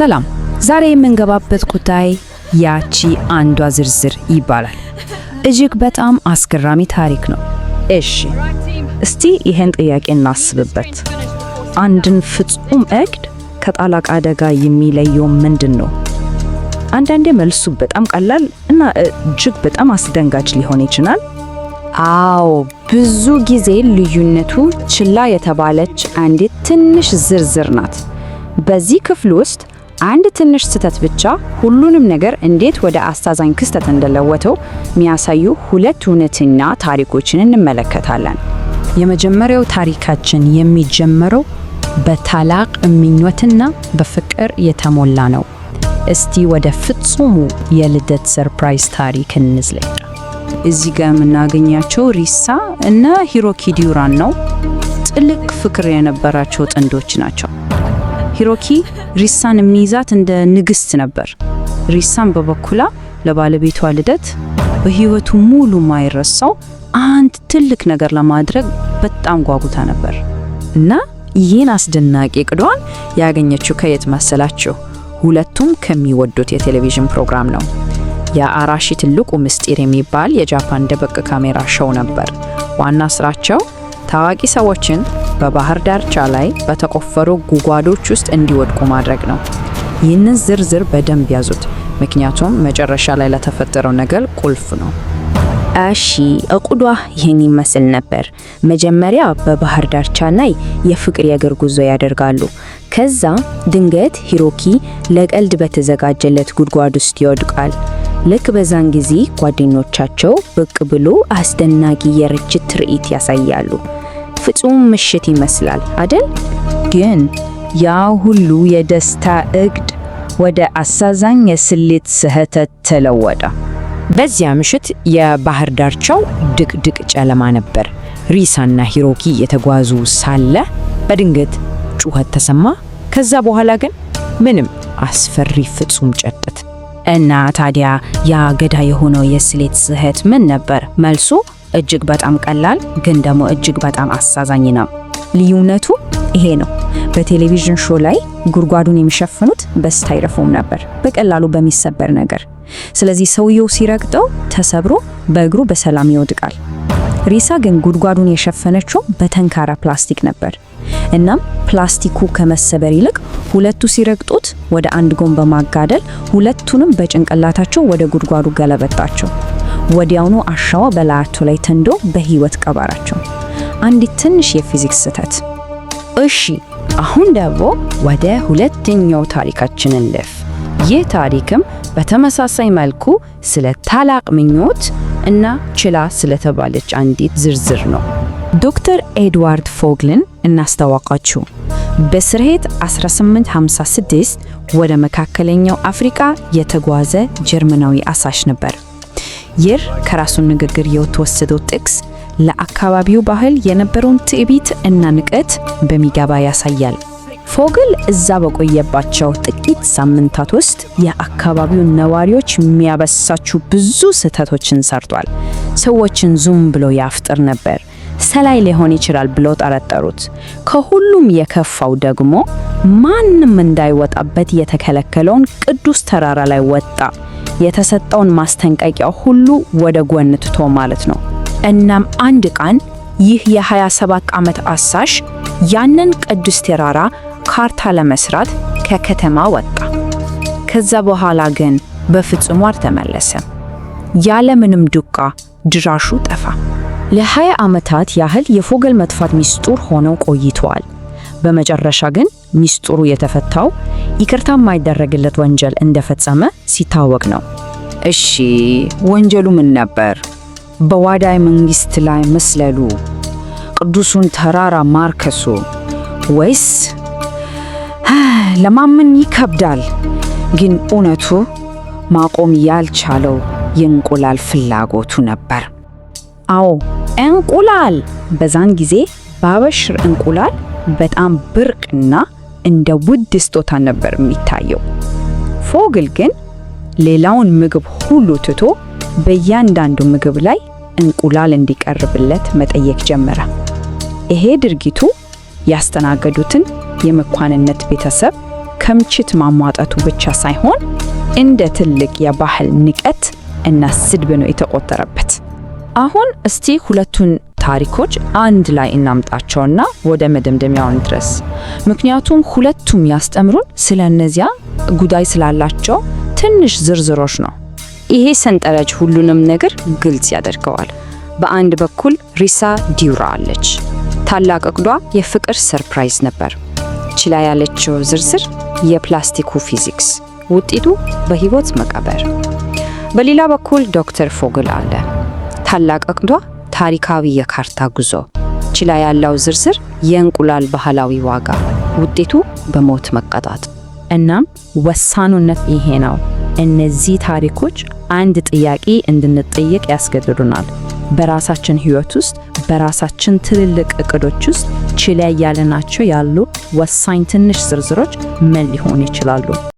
ሰላም። ዛሬ የምንገባበት ጉዳይ ያቺ አንዷ ዝርዝር ይባላል። እጅግ በጣም አስገራሚ ታሪክ ነው። እሺ፣ እስቲ ይሄን ጥያቄ እናስብበት። አንድን ፍጹም እቅድ ከታላቅ አደጋ የሚለየው ምንድን ነው? አንዳንዴ መልሱ በጣም ቀላል እና እጅግ በጣም አስደንጋጭ ሊሆን ይችላል። አዎ፣ ብዙ ጊዜ ልዩነቱ ችላ የተባለች አንዲት ትንሽ ዝርዝር ናት። በዚህ ክፍል ውስጥ አንድ ትንሽ ስህተት ብቻ ሁሉንም ነገር እንዴት ወደ አሳዛኝ ክስተት እንደለወጠው የሚያሳዩ ሁለት እውነተኛ ታሪኮችን እንመለከታለን። የመጀመሪያው ታሪካችን የሚጀምረው በታላቅ ምኞትና በፍቅር የተሞላ ነው። እስቲ ወደ ፍጹሙ የልደት surprise ታሪክ እንዝለቅ። እዚህ ጋር የምናገኛቸው ሪሳ እና ሂሮኪ ዲዩራን ነው። ጥልቅ ፍቅር የነበራቸው ጥንዶች ናቸው። ሂሮኪ ሪሳን የሚይዛት እንደ ንግስት ነበር። ሪሳን በበኩሏ ለባለቤቷ ልደት በህይወቱ ሙሉ ማይረሳው አንድ ትልቅ ነገር ለማድረግ በጣም ጓጉታ ነበር። እና ይህን አስደናቂ እቅዷን ያገኘችው ከየት መሰላችሁ? ሁለቱም ከሚወዱት የቴሌቪዥን ፕሮግራም ነው። የአራሺ ትልቁ ምስጢር የሚባል የጃፓን ድብቅ ካሜራ show ነበር። ዋና ስራቸው ታዋቂ ሰዎችን በባህር ዳርቻ ላይ በተቆፈሩ ጉድጓዶች ውስጥ እንዲወድቁ ማድረግ ነው። ይህንን ዝርዝር በደንብ ያዙት፣ ምክንያቱም መጨረሻ ላይ ለተፈጠረው ነገር ቁልፍ ነው። እሺ፣ እቅዷ ይህን ይመስል ነበር። መጀመሪያ በባህር ዳርቻ ላይ የፍቅር የእግር ጉዞ ያደርጋሉ። ከዛ ድንገት ሂሮኪ ለቀልድ በተዘጋጀለት ጉድጓድ ውስጥ ይወድቃል። ልክ በዛን ጊዜ ጓደኞቻቸው ብቅ ብሎ አስደናቂ የርችት ትርኢት ያሳያሉ። ፍጹም ምሽት ይመስላል አደል? ግን ያ ሁሉ የደስታ እቅድ ወደ አሳዛኝ የስሌት ስህተት ተለወጠ። በዚያ ምሽት የባህር ዳርቻው ድቅድቅ ጨለማ ነበር። ሪሳና ሂሮኪ የተጓዙ ሳለ በድንገት ጩኸት ተሰማ። ከዛ በኋላ ግን ምንም፣ አስፈሪ ፍጹም ጸጥታ። እና ታዲያ ያ ገዳይ የሆነው የስሌት ስህተት ምን ነበር? መልሱ እጅግ በጣም ቀላል ግን ደግሞ እጅግ በጣም አሳዛኝ ነው። ልዩነቱ ይሄ ነው። በቴሌቪዥን show ላይ ጉድጓዱን የሚሸፍኑት በ styrofoam ነበር፣ በቀላሉ በሚሰበር ነገር። ስለዚህ ሰውየው ሲረግጠው ተሰብሮ በእግሩ በሰላም ይወድቃል። ሪሳ ግን ጉድጓዱን የሸፈነችው በጠንካራ ፕላስቲክ ነበር። እናም ፕላስቲኩ ከመሰበር ይልቅ ሁለቱ ሲረግጡት ወደ አንድ ጎን በማጋደል ሁለቱንም በጭንቅላታቸው ወደ ጉድጓዱ ገለበጣቸው። ወዲያውኑ አሸዋ በላያቸው ላይ ተንዶ በህይወት ቀበራቸው። አንዲት ትንሽ የፊዚክስ ስህተት። እሺ፣ አሁን ደግሞ ወደ ሁለተኛው ታሪካችን እንለፍ። ይህ ታሪክም በተመሳሳይ መልኩ ስለ ታላቅ ምኞት እና ችላ ስለተባለች አንዲት ዝርዝር ነው። ዶክተር ኤድዋርድ ፎግልን እናስተዋውቃችሁ። በስርሄት 1856 ወደ መካከለኛው አፍሪካ የተጓዘ ጀርመናዊ አሳሽ ነበር። ይህ ከራሱ ንግግር የተወሰደው ጥቅስ ለአካባቢው ባህል የነበረውን ትዕቢት እና ንቀት በሚገባ ያሳያል። ፎግል እዛ በቆየባቸው ጥቂት ሳምንታት ውስጥ የአካባቢውን ነዋሪዎች የሚያበሳጩ ብዙ ስህተቶችን ሰርቷል። ሰዎችን ዝም ብሎ ያፍጥር ነበር። ሰላይ ሊሆን ይችላል ብሎ ጠረጠሩት። ከሁሉም የከፋው ደግሞ ማንም እንዳይወጣበት የተከለከለውን ቅዱስ ተራራ ላይ ወጣ። የተሰጠውን ማስጠንቀቂያ ሁሉ ወደ ጎን ትቶ ማለት ነው። እናም አንድ ቀን ይህ የ27 ዓመት አሳሽ ያንን ቅዱስ ተራራ ካርታ ለመስራት ከከተማ ወጣ። ከዛ በኋላ ግን በፍጹም አልተመለሰም። ያለምንም ዱካ ድራሹ ጠፋ። ለ20 ዓመታት ያህል የፎገል መጥፋት ሚስጥር ሆነው ቆይተዋል። በመጨረሻ ግን ሚስጥሩ የተፈታው ይቅርታ የማይደረግለት ወንጀል እንደፈጸመ ሲታወቅ ነው። እሺ፣ ወንጀሉ ምን ነበር? በዋዳይ መንግስት ላይ መስለሉ፣ ቅዱሱን ተራራ ማርከሱ፣ ወይስ ለማመን ይከብዳል፣ ግን እውነቱ ማቆም ያልቻለው የእንቁላል ፍላጎቱ ነበር። አዎ፣ እንቁላል! በዛን ጊዜ ባበሽር እንቁላል በጣም ብርቅና እንደ ውድ ስጦታ ነበር የሚታየው። ፎግል ግን ሌላውን ምግብ ሁሉ ትቶ በእያንዳንዱ ምግብ ላይ እንቁላል እንዲቀርብለት መጠየቅ ጀመረ። ይሄ ድርጊቱ ያስተናገዱትን የመኳንነት ቤተሰብ ክምችት ማሟጠቱ ብቻ ሳይሆን እንደ ትልቅ የባህል ንቀት እና ስድብ ነው የተቆጠረበት። አሁን እስቲ ሁለቱን ታሪኮች አንድ ላይ እናምጣቸውና ወደ መደምደሚያው እንድረስ። ምክንያቱም ሁለቱም ያስተምሩን ስለ እነዚያ ጉዳይ ስላላቸው ትንሽ ዝርዝሮች ነው። ይሄ ሰንጠረዥ ሁሉንም ነገር ግልጽ ያደርገዋል። በአንድ በኩል ሪሳ ዲዩራ አለች። ታላቅ እቅዷ የፍቅር surprise ነበር። ችላ ያለችው ዝርዝር የፕላስቲኩ ፊዚክስ፣ ውጤቱ በህይወት መቀበር። በሌላ በኩል ዶክተር ፎግል አለ። ታላቅ እቅዷ ታሪካዊ የካርታ ጉዞ፣ ችላ ያለው ዝርዝር የእንቁላል ባህላዊ ዋጋ፣ ውጤቱ በሞት መቀጣት። እናም ወሳኑነት ይሄ ነው። እነዚህ ታሪኮች አንድ ጥያቄ እንድንጠየቅ ያስገድዱናል። በራሳችን ህይወት ውስጥ፣ በራሳችን ትልልቅ እቅዶች ውስጥ ችላ ያልናቸው ያሉ ወሳኝ ትንሽ ዝርዝሮች ምን ሊሆኑ ይችላሉ?